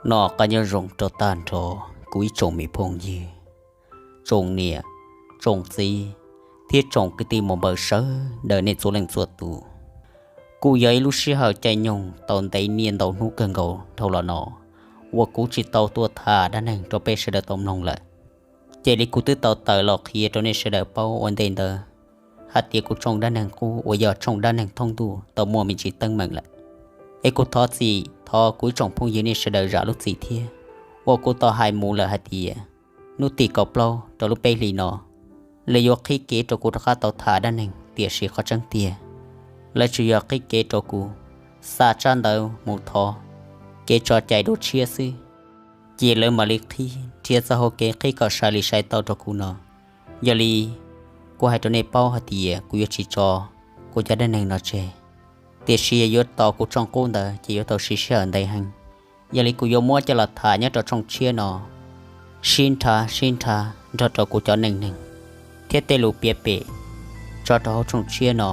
Noj qab nyob zoo rau tag nrho kuv ib tsoom me phooj ywg, tsoom niam, tsoom txiv, thiab tsoom kwv tij muam npawg sawv daws nej txhua leej txhua tus. Kuj yog ib lub sij hawm caij nyoog tau ntev niaj ntau hnub kawg nkaus dhau los no uas kuv tsis tau tuaj tham dab neeg rau peb sawv daws tau mloog lawm. Cia li kuv twb tau tawm los qhia rau nej sawv daws paub ua ntej ntawd hais tias kuv tshooj dab neeg qub uas yog tshooj dab neeg thoob ntuj tau muaj me ntsis teeb meem lawm. Es kuv thov txim thov kuv ib tsoom phooj ywg nej sawv daws zam lub txim thiab. Uas kuv tau hais mus lawm hais tias hnub tim kaum plaub rau lub peb hlis no lawv yuav qhib kev rau kuv rov qab tau tham dab neeg, tiam sis qhov tseeb tiag lawv tsuas yog qhib kev rau kuv xa tsab ntawv mus thov kev tso cai dua tshiab xwb, ces lawv mam li qhib nrhiav txoj hau kev qhib kom sai li sai tau rau kuv no. Yog li, kuv hais rau nej paub hais tias kuv yuav tsis tso kuv cov dab neeg no tseg, tiam sis yog yuav tos kuv tshooj qub ntawd ces yuav tau siv sij hawm ntev heev. Yog li kuv yuav muab coj los tham nyob rau tshooj tshiab no sib nrhav sib nrhav nrog rau kuv cov neej neeg thiab tej lus piav pem tso rau hauv tshooj tshiab no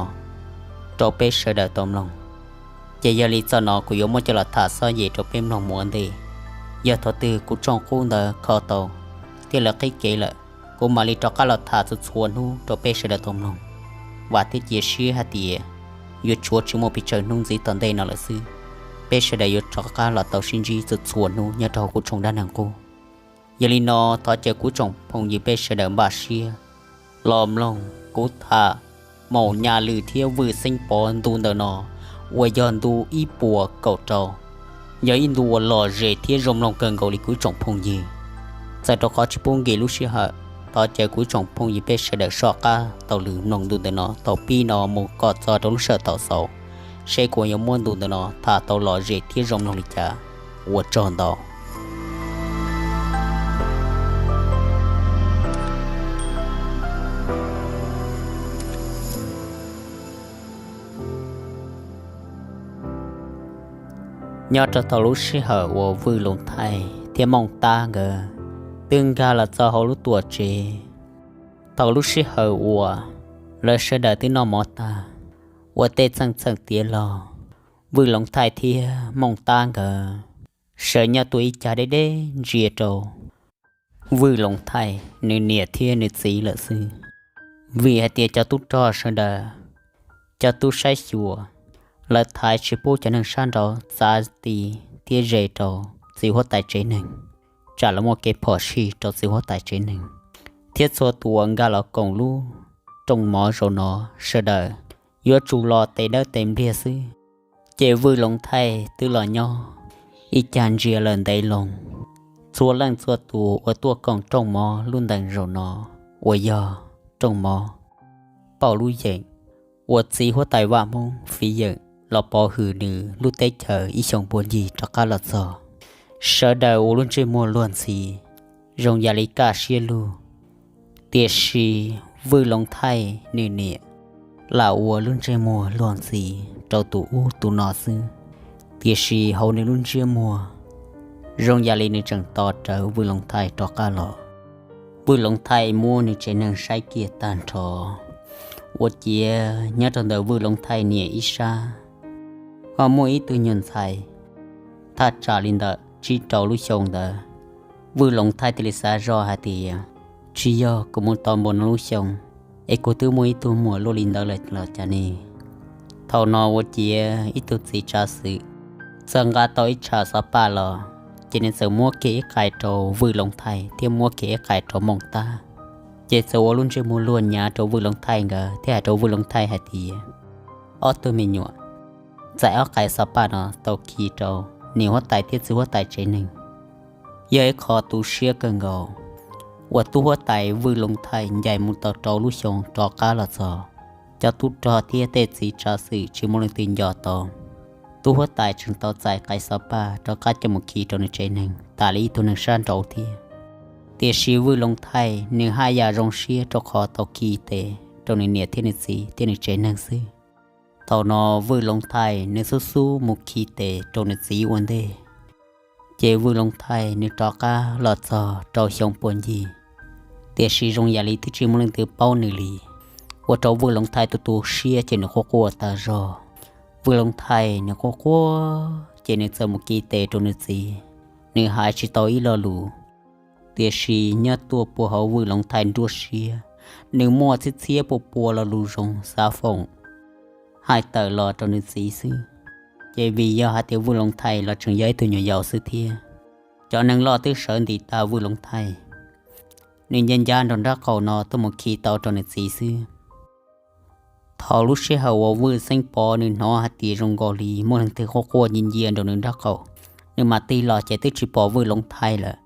rau peb sawv daws tau mloog. Ces yog li txoj no kuv yuav muab coj los tham xob yes rau peb mloog mus ua ntej. Yog thaum twg kuv tshooj qub ntawd kho tau thiab lawv qhib kev lawm, kuv mam li rov qab los tham txhua txhua hnub rau peb sawv daws tau mloog. Vam thiab cia siab hais tias yuav tshuav tsis muaj pes tsawg hnub ntxiv tom ntej no lawm xwb, peb sawv daws yuav rov qab los tau sib ntsib txhua txhua hnub nyob rau hauv kuv tshooj dab neeg qub. Yog li no, thov caw kuv tsoom phooj ywg peb sawv daws npaj siab los mloog kuv tham Maum Nyaj Lwm thiab Vwj Xeeb Pov ntu ntawm no uas yog ntu ib puas kaum rau. Yog ib ntu uas lom zem thiab zoo mloog kawg nkaus li kuv ib tsoom phooj ywg. Txawm rau qhov tsis pub nkim lub sij hawm, thov caw kuv ib tsoom phooj ywg peb sawv daws soj qab taug lw mloog ntu ntawm no thaum pib no mus kom txog rau lub sij hawm thaum xaus, seb kuv yuav muab ntu ntawm no tham tau lom zem thiab zoo mloog li cas. Ua tsaug ntau. Nyob rau thaum lub sij hawm uas Vwj Loos Thaij thiab Mooj Tab nkawd twb nkag los txog hauv lub tuam tsev, thaum lub sij hawm uas lawv sawv daws twb noj mov tag, ua tej txheej txheej tiav los, Vwj Loos Thaij thiab Mooj Tab nkawd sawv nyob tuaj ib cag deb deb ntsia rau Vwj Loos Thaij nws niam thiab nws txiv lawm xwb. Vim hais tias cov tub rog sawv daws, cov tub saib xyuas, lawv thaiv tsis pub cov neeg sab nraud txav ti thiab ze rau txiv huab tais tsev neeg, tsam lawv muaj kev phom sij rau txiv huab tais tsev neeg. Thiab txhua tus uas nkag los koom lub rooj mov zaum no sawv daws yuav tsum los tes dawb tes npliag xwb. Ces Vwj Loos Thaij twb los nyob ib cag ntsia lawm ntev loo. Txhua leej txhua tus uas tuaj koom rooj mov lub ntees zaum no uas yog rooj mov pauj lub yeem uas txiv huab tais Vaj Hmoob fiv yeem los pov hwm nws lub teb chaws ib xyoo puag ncig rov qab los txog, sawv daws ua lub ntsej muag luag ntxhi zoo yam li kaj siab lug. Tiam sis Vwj Loos Thaij nws niam lam ua lub ntsej muag luag ntxhi rau tus ub tus no xwb. Tiam sis hauv nws lub ntsej muag zoo yam li nws tseem tos rawv Vwj Loos Thaij rov qab los. Vwj Loos Thaij muab nws tsev neeg saib kiag tag nrho, ua ciav nyob rau ntawm Vwj Loos Thaij niam ib sab ho muaj ib tug nyuag ntxhais thaj tsam li ntawm tsib rau lub xyoo ntawd. Vwj Loos Thaij thiaj li xav zoj hais tias, tsis yog kuv mus tau npaum no lub xyoo es kuv twb muaj ib tug muam luaj li ntawd lawm los cas ne? Thaum no ua ciav ib tug txiv tsav xwm txawm nqa tau ib tsham xov paj los, ces nws txawm muab kiag ib qais rau Vwj Loos Thaij thiab muab kiag ib qais rau Mooj Tab. Ces txawm ua lub ntsej muag luag nyav rau Vwj Loos Thaij nkawd thiab hais rau Vwj Loos Thaij hais tias, ob tug me nyuam, txais ob qais xov paj no tau khi rau niam huab tais thiab txiv huab tais tsev neeg. Yog ib qho tu siab kawg nkaus uas tub huab tais Vwj Loos Thaij ncaim mus tau rau lub xyoo rov qab los txog, cov tub rog thiab tej txiv tsav xwm tsis muaj leej twg nco tau. Tub huab tais tseem tau txais qais xov paj rov qab coj mus khi rau nws tsev neeg tas li ib tug neeg sab nraud thiab. Tiam sis Vwj Loos Thaij nws haj yam zoo siab rau qhov tau khi tes rau nws niam thiab nws txiv thiab nws tsev neeg xwb. Thaum no Vwj Loos Thaij nws xub xub mus khi tes rau nws txiv ua ntej, ces Vwj Loos Thaij nws rov qab los txog rau xyoo puag ncig, tiam sis zoo yam li twb tsis muaj leej twg paub nws li. Ua rau Vwj Loos Thaij tus tu siab ces nws quaj quaj tas zog. Vwj Loos Thaij nws quaj quaj ces nws txawm mus khi tes rau nws txiv. nws hais tsis tau ib lo lus. Tiam sis nyob tuaj puag hauv Vwj Loov Thaij nruab siab, nws muaj txhiab txhiab puas pua lo lus zoo xav foom hais tawm los rau nws txiv xwb. Ces vim yog hais tias Vwj Loov Thaij los tseem yog ib tug nyuam yaus xwb thiab, cov neeg loj twb sawv ntim tas Vwj Loov Thaij, nws ncaj ncaj nrog nraub qaum no tuaj mus khi tau rau nws txiv xwb. Thaum lub sij hawm uas Vwj Xeeb Pov nws hnov hais tias zoo nkaus li muaj leej twg quaj quaj ncia ncia rau nws nraub qaum, nws mam tig los ces twb tsis pom Vwj Loov Thaij lawm.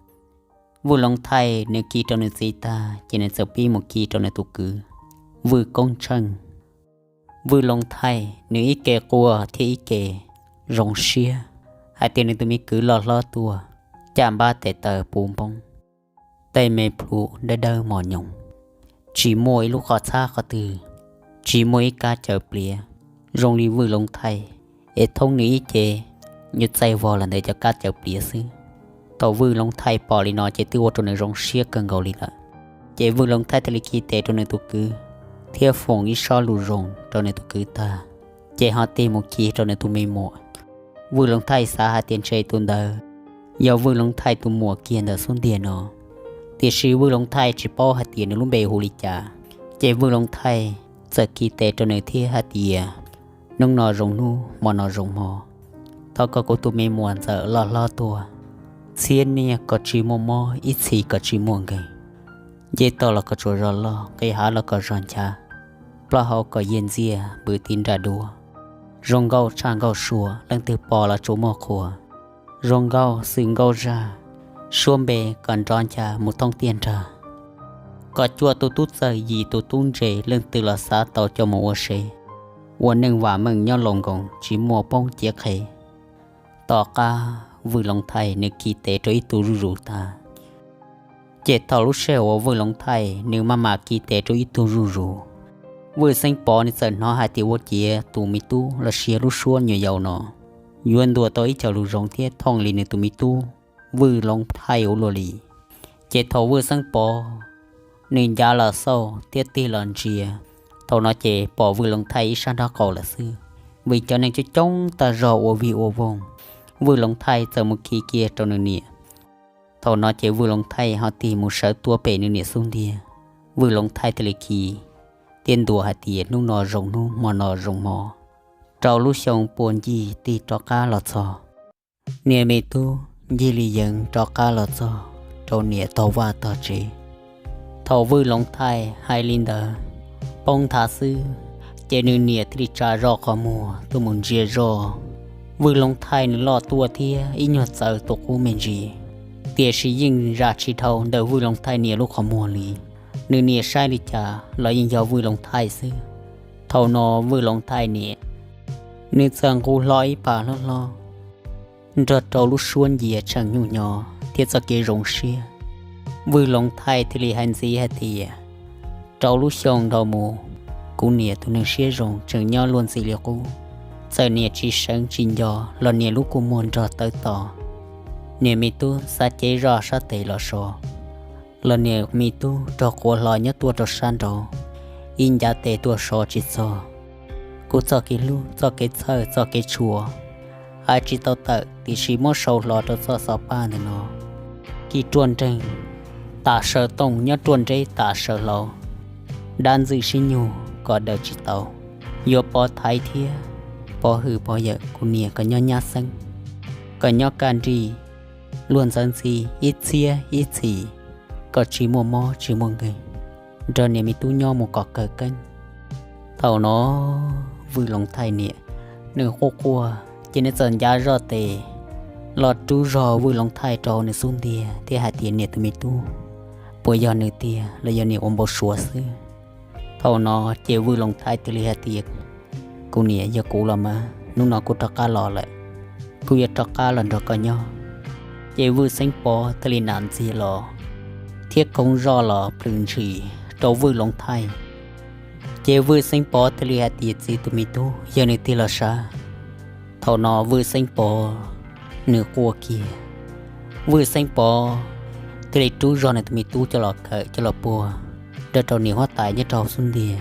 Vwj Loov Thaij nws khi rau nws txiv tag ces nws txawm pib mus khi rau nws tus kwv, Vwj Koob Tsheej. Vwj Loov Thaij nws ib ke quaj thiab ib ke zoo siab hais tias nws tus me kwv loj hlob tuaj, caj npab tes taw puv npoob, tej me plhu dawb dawb mos nyoos, tsis muaj ib lub qhov txhab qhov twg, tsis muaj ib kab cawv pliav zoo li Vwj Loov Thaij, es thoob nws ib ce yuav txaij vog los ntawm cov kab cawv pliav xwb. Thaum Vwj Loov Thaij pom li no ces twb ua rau nws zoo siab kawg nkaus li lawm. Ces Vwj Loov Thaij thiaj li khi tes rau nws tus kwv thiab foom ib sob lus zoo rau nws tus kwv tag, ces ho tig mus khi rau nws tus me muam. Vwj Loov Thaij xav hais tias ntshe tus ntawd yog Vwj Loov Thaij tus muam kiag ntawm xub ntiag no, tiam sis Vwj Loov Thaij tsis paub hais tias nws lub npe hu li cas. Ces Vwj Loov Thaij txawm khi tes rau nws thiab hais tias, hnub no zoo hnub, hmo no zoo hmo, thov kom kuv tus me muam ntxawm loj hlob tuaj, txhiab niaj kom tsis muaj mob, ib txhis kom tsis muaj nkeeg, nce toj los kom tsuas zog loj, nqis hav los kom zog nchav, plaub hau kom yiag ntxiag npws ti nra duav, zoo nkauj tshaj nkauj sua, leej twg pom los tsuas muaj qhuas, zoo nkauj xwm nkauj zaj, suab npe kom nrov ncha mus thoob tiaj nrag, kom cuaj tus tub txawg yim tus tub ntse, leej twg los xav tau coj mus ua se, ua neej vam meej nyob laus nkoos tsis muaj poob ciav qhev. Tom qab Vwj Loov Thaij nws khi tes rau ib tug zuj zus tag, ces thaum lub sij hawm uas Vwj Loov Thaij nws maj mam khi tes rau ib tug zuj zus, Vwj Xeeb Pov nws txawm hnov hais tias ua ciav tus me tub los sis lub suab nyuam yaus no yuav ntuas tau ib co lus zoo thiab thooj li nws tus me tub Vwj Loov Thaij ua luaj li. Ces thaum Vwj Xeeb Pov nws ncav los xauj thiab tig los ntsia, thaum no ces pom Vwj Loov Thaij ib sab nraub qaum lawm xwb, vim cov neeg coob coob tag zog ua vig ua voog. Vwj Loov Thaij txawm mus khi kiag rau nws niam. Thaum no ces Vwj Loov Thaij ho tig mus sawv tuaj pem nws niam xub ntiag. Vwj Loov Thaij thiaj li khi thiab ntuas hais tias, hnub no zoo hnub, hmo no zoo hmo, rau lub xyoo puag ncig tig rov qab los txog. Niam me tub ncig li yeev rov qab los txog rau niam tog vaj tog tsev. Thaum Vwj Loov Thaij hais li ntawd, poob nthav xwb, ces nws niam thiaj li tsa zoj qhov muag tuaj mus ntsia zoj. Vwj Loov Thaij nws loj tuaj thiab ib nyuag txawv tus qub me ntsis, tiam sis yeej zam tsis dhau ntawm Vwj Loov Thaij niam lub qhov muag li. Nws niam saib li cas los yeej yog Vwj Loov Thaij xwb. Thaum no Vwj Loov Thaij niam, nws txawm nqus hlo ib pas hlob hlob, nrog rau lub suab ncia tshee nyuj nyo thiab txoj kev zoo siab. Vwj Loov Thaij thiaj li hais ntxiv hais tias, rau lub xyoo dhau mus, kuv niam tus neeg siab zoo tseem nyob luag ntxhi li qub. Txawm niam tsis seev tsis nco los niam lub kua muag nrog tawv to. Niam me tub xav cev zoj sab tes los so, los niam me tub raug quav hlo nyob tuaj rau sab nraud, ib ncav tes tuaj so tsis txog. Kuv txoj kev hlub, txoj kev txhawj, txoj kev tshua, hais tsis tau tawm, tiam sis muab sau hlo rau txoj xov paj ntawm no. Kis ruaj nreeg tas saw tooj, nyob ruaj nreb tas saw hlau. Dab ntxwg sib nyug kom daws tsis tau, yuav pov thaiv thiab pov hwm pov yawm kuv niam kom nyob nyab xeeb, kom nyob kaj nrig, luag ntxawv ntxhi ib txhiab ib txhis, kom tsis muaj mob tsis muaj nkeeg, nrog niam me tub nyob mus kom kawg keeb. Thaum no Vwj Loov Thaij niam nws quaj quaj, ces nws txawm ncav zoj tes los rub zog Vwj Loov Thaij rau nws xub ntiag thiab hais tias, niam tus me tub, puas yog nws tiag los yog niam ua npau suav xwb? Thaum no ces Vwj Loov Thaij thiaj li hais tias, kuv niam, yog kuv los mas, hnub no kuv rov qab los lawm, kuv yuav rov qab los nrog koj nyob. Ces Vwj Xeeb Pov thiaj li nam ntxiag los thiab koov zoj los plhws ntshis rau Vwj Loov Thaij. Ces Vwj Xeeb Pov thiaj li hais tias, txiv tus me tub, yog nws tiag los sav? Thaum no Vwj Xeeb Pov nws quaj kiag. Vwj Xeeb Pov thiaj li rub zog nws tus me tub coj los kawm coj los puag nrog rau niam huab tais nyob rau hauv xub ntiag.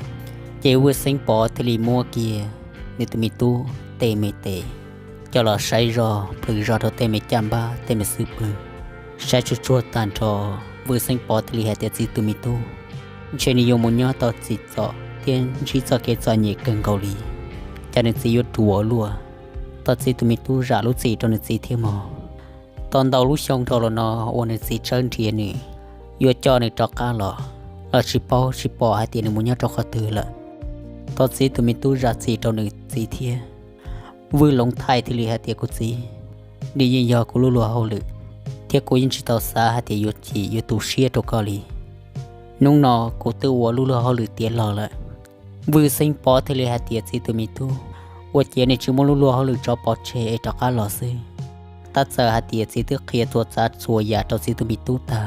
Ces Vwj Xeeb Pov thiaj li muab kiag nws tus me tub tej me tes coj los saib zog plhws zog rau tej me caj npab tej me xwb pwg. Saib tsuag tsuag tag nrho, Vwj Xeeb Pov thiaj li hais tias txiv tus me tub, ntshe nws yuav mus nyob tau txim txom thiab ntsib txoj kev txom nyem kawg nkaus li, cas nws txiv yuav ruam ua luaj. Tau txiv tus me tub zam lub txim rau nws txiv thiab mog. Tau ntau lub xyoo dhau los no uas nws txiv tsawb nrhiav nws, yuav coj nws rov qab los, los tsis paub tsis pom hais tias nws mus nyob rau qhov twg lawm. Tau txiv tus me tub zam txim rau nws txiv thiab, Vwj Loov Thaij thiaj li hais tias kuv txiv, nws yeej yog kuv lub luag hauj lwm, thiab kuv yeej tsis tau xav hais tias yuav chim yuav tu siab rau koj li. Hnub no kuv twb ua lub luag hauj lwm tiav los lawm. Vwj Xeeb Pov thiaj li hais tias txiv tus me tub, ua ciav nws tsis muaj lub luag hauj lwm tso pov tseg es rov qab los xwb. Tab txawm hais tias txiv twb qhia txhua tsav txhua yam rau txiv tus me tub tag,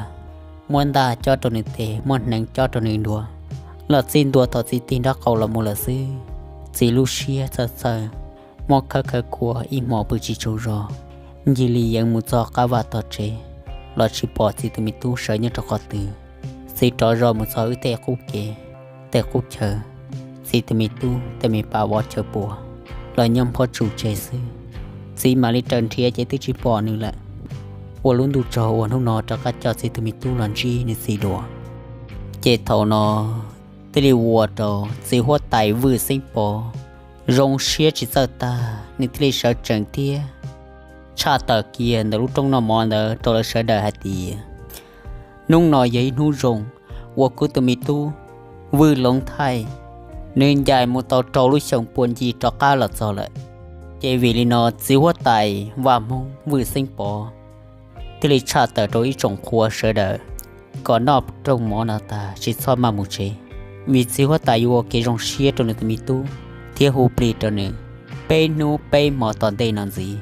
muab ntaj cob rau nws tes, muab hneev cob rau nws nruab, los txij ntua thaum txiv tig nraub qaum los mus lawm xwb, txiv lub siab txhawj txhawj, mob khawb khawv khuav ib hmos pw tsis tsaug zog, ncig li yeev mus txog qab vaj tog tsev los tsis pom txiv tus me tub sawv nyob rau qhov twg. Txiv rov zog mus txog wb tej qub kev, tej qub chaw, txiv tus me tub tej me pas vov chaw puas los nyob nphob tsu tseg xwb. Txiv mam li raws nrhiav ces twb tsis pom nws lawm. Ua lub ntuj tsaug uas hnub no rov qab coj txiv tus me tub los ntsib nws txiv dua. Ces thaum no thiaj li ua rau txiv huab tais Vwj Xeeb Pov zoo siab tsis txawj tag, nws thiaj li sawv tsees thiab tshaj tawm kiag ntawm lub rooj noj mov ntawd rau lawv sawv daws hais tias, hnub no yog ib hnub zoo uas kuv tus me tub Vwj Loov Thaij, nws ncaim mus tau rau lub xyoos puag ncig rov qab los txog lawm. Ces vim li no txiv huab tais Vaj Hmoob Vwj Xeeb Pov thiaj li tshaj tawm rau ib tsoom qhua sawv daws kom noj rooj mov no tag tsis txhob maj mus tsev, vim txiv huab tais yuav ua kev zoo siab rau nws tus me tub thiab hu plig rau nws peb hnub peb hmo tom ntej no ntxiv,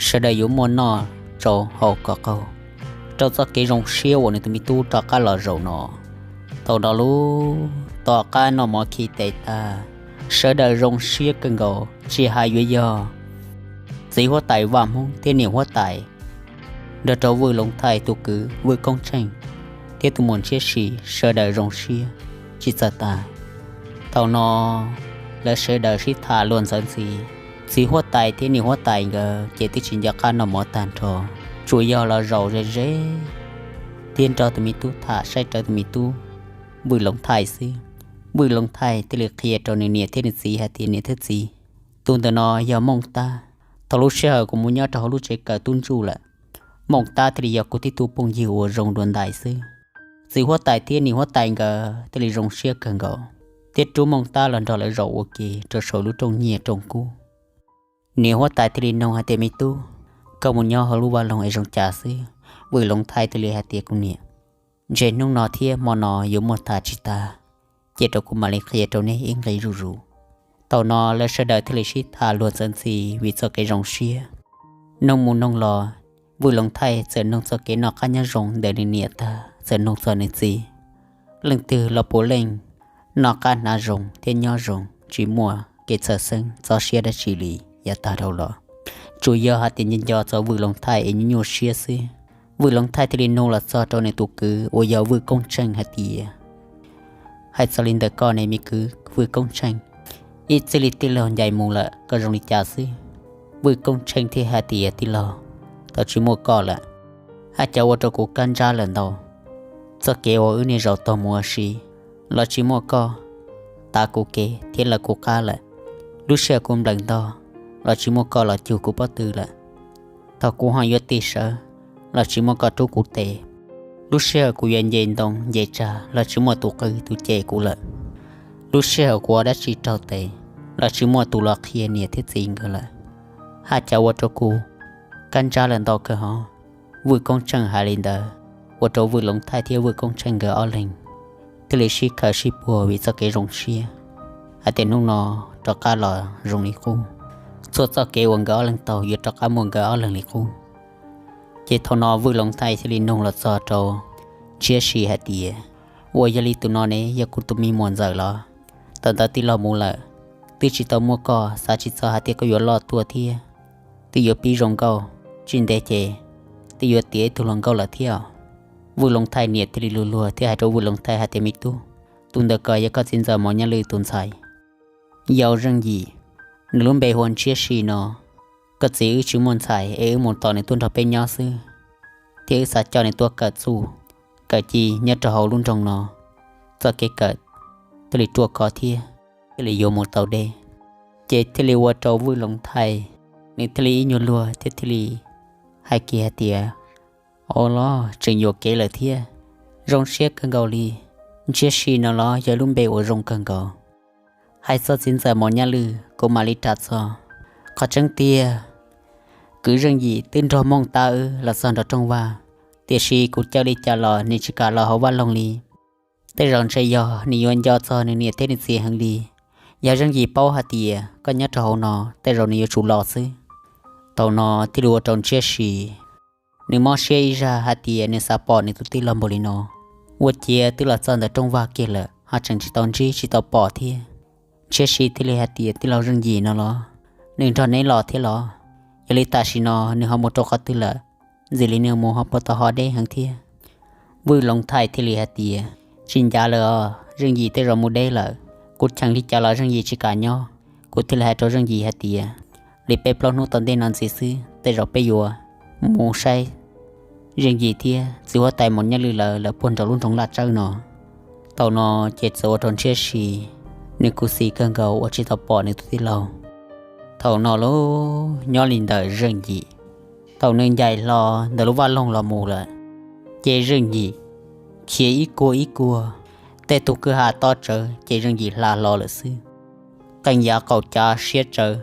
sawv daws yuav muaj noj tsau haus kom qaug rau txoj kev zoo siab uas nws tus me tub rov qab los zaum no. Thaum no lub tom qab noj mov khi tes tag, sawv daws zoo siab kawg nkaus, tsis hais yuav yog txiv huab tais Vaj Hmoob thiab niam huab tais nrog rau Vwj Loov Thaij tus kwv Vwj Koob Tsheej thiab tus muam Ntshiab Si sawv daws zoo siab tsis txawj tag. Thaum no lawv sawv daws sib tham luag ntxawv ntxhi, txiv huab tais thiab niam huab tais nkawd ces twb tsis nco qab noj mov tag nrho, tsuas yog los zaum ze ze thiab nrog tus me tub tham saib rawv tus me tub Vwj Loov Thaij xwb. Vwj Loov Thaij thiaj li qhia rau nws niam thiab nws txiv hais tias niam thiab txiv, tus ntawm no yog Mooj Tab. Thaum lub sij hawm kuv mus nyob rau hauv lub tsev kawm tub ntsuj lawm, Mooj Tab thiaj li yog kuv tib tug phooj ywg uas zoo dua ntais xwb. Txiv huab tais thiab niam huab tais nkawd thiaj li zoo siab kawg nkaus thiab rub Mooj Tab los nrog lawv zaum ua ke rau saum lub rooj nyiaj rooj kub. Niam huab tais thiaj li nug hais tias me tub, koj mus nyob hauv lub vaj loog es zoo cas xwb? Vwj Loov Thaij thiaj li hais tias kuv niam, ntshe hnub no thiab hmo no yuav muaj tham tsis tag, cia rau kuv mam li qhia rau nej ib nqe zuj zus. Thaum no lawv sawv daws thiaj li sib tham luag ntxawv ntxhi vim txoj kev zoo siab. Nug mus nug los, Vwj Loov Thaij txawm nug txoj kev noj qab nyob zoo ntawm nws niam tag txawm nug txog nws txiv, leej twg los puav leej noj qab hnav zoo thiab nyob zoo tsis muaj kev txhawj xeeb txob siab dab tsi li yav tag dhau los. Tsuas yog hais tias nco nco txog Vwj Loov Thaij es nyuaj nyuaj siab xwb. Vwj Loov Thaij thiaj li nug los txog rau nws tus kwv uas yog Vwj Koob Tsheej hais tias, hais txog li ntawm koj ne me kwv Vwj Koob Tsheej, ib txij li tij laug ncaim mus lawm koj zoo li cas xwb? Vwj Koob Tsheej thiaj hais tias tij laug, tau tsis muaj koj lawm, haj cov ua rau kuv kab ntsab lawm ntau. Txoj kev uas wb niaj zaus taug mus ua si los tsis muaj koj tav kuv kev thiab lawv kuv qab lawm. Lub sij hawm kuv nplees ntog los tsis muaj koj los cug kuv pob tw lawm. Thaum kuv ho yuav tig sawv los tsis muaj koj rub kuv tes. Lub sij hawm kuv yuav nce ntoo nce tsag los tsis muaj tus qw tus cem kuv lawm. Lub sij hawm kuv ua dab tsi raug tes los tsis muaj tus los qhia niam thiab txiv nkawd lawm. Haj cov ua rau kuv kab ntsab lawm ntau kawg hov. Vwj Koob Tsheej hais li ntawd, ua rau Vwj Loov Thaij thiab Vwj Koob Tsheej nkawd ob leeg thiaj li sib khaws sib puag vim txoj kev zoo siab hais tias hnub no rov qab los zoo li qub, txhua txoj kev uas nkawd ob leeg taug yuav rov qab muaj nkawd ob leeg li qub. Ces thaum no Vwj Loov Thaij thiaj li nug los txog rau Ntshiab Si hais tias, ua yog li tus no ne yog kuv tus me muam ntxawm los? Thaum ntawd tij laug mus lawm, twb tsis tau muaj koj, xav tsis txog hais tias koj yuav loj tuaj thiab twb yuav pib zoo nkauj, tsis ntev ces twb yuav tiav ib tug hluas nkauj lawm thiab. Vwj Loov Thaij niam thiaj li luag luag thiab hais rau Vwj Loov Thaij hais tias me tub, tus ntawd ko yog koj txiv ntxawm Mos Nyaj Lwj tus ntxhais yau zeej yim, nws lub npe hu ua Ntshiab Si no. Koj txiv wb tsis muaj ntxhais es wb mus tos nws tuaj nrog peb nyob xwb. thiab wb xav coj nws tuaj kawm txuj kawm ci nyob rau hauv lub nroog no, txoj kev kawm thiaj li ruaj khov thiab thiaj li yuav mus tau deb. Ces thiaj li ua rau Vwj Loov Thaij nws thiaj li ib nyuag luag thiab thiaj li hais kiag hais tias, Ua los tseem yuam kev lawm thiab, zoo siab kawg nkaus li. Ntshiab si no los yog lub npe uas zoo kawg nkaus. Hais txog txiv ntxawm Mos Nyaj Lwj kuv mam li tham txog. Qhov tseeb tiag, kwv Zeej Yim twb nrog Mooj Tab wb los txog nram rooj vag, tiam sis kuv caw li cas los nws tsis kam los hauv vaj loog li. Tej zaum ntshe yog nws yuav nco txog nws niam thiab nws txiv heev li. Yog Zeej Yim paub hais tias koj nyob rau hauv no, tej zaum nws yuav tsum los xwb. Thaum no thiaj li ua rau Ntshiab Si nws mob siab ib zag hais tias nws xav pom nws tus tij laug npaum li no. Ua ciav twb los txog ntawm rooj vag kiag lawm ho tseem tsis tau ntsib tsis tau pom thiab. Ntshiab Si thiaj li hais tias, Tij laug Zeej Yim no los nws nrog neb los thiab los? Yog li tam sim no nws ho mus rau qhov twg lawm? Ntxim li nws mus ho puas tau ho deb heev thiab? Vwj Loov Thaij thiaj li hais tias, Tsis ncav lawm os, Zeej Yim tej zaum mus deb lawm. Kuv cheem li cas los Zeej Yim tsis kam nyob. Kuv thiaj li hais rau Zeej Yim hais tias, Li peb plaub hnub tom ntej no ntxiv xwb tej zaum peb yuav mus saib Zeej Yim thiab txiv huab tais Mos Nyaj Lwj lawv lawv puag nraum lub nroog Laj Tsawb no. Thaum no ces txawm ua rau Ntshiab Si nws khuv xim kawg nkaus uas tsis tau pom nws tus tij laug. Thaum no los nyob li ntawm Zeej Yim, thaum nws ncaim hlo ntawm lub vaj loog los mus lawm, ces Zeej Yim khiav ib kuag ib kuag, tej tug kwj ha tob tsawv ces Zeej Yim hla hlo lawm xwb. Qee yav qaum cav siab tsawv,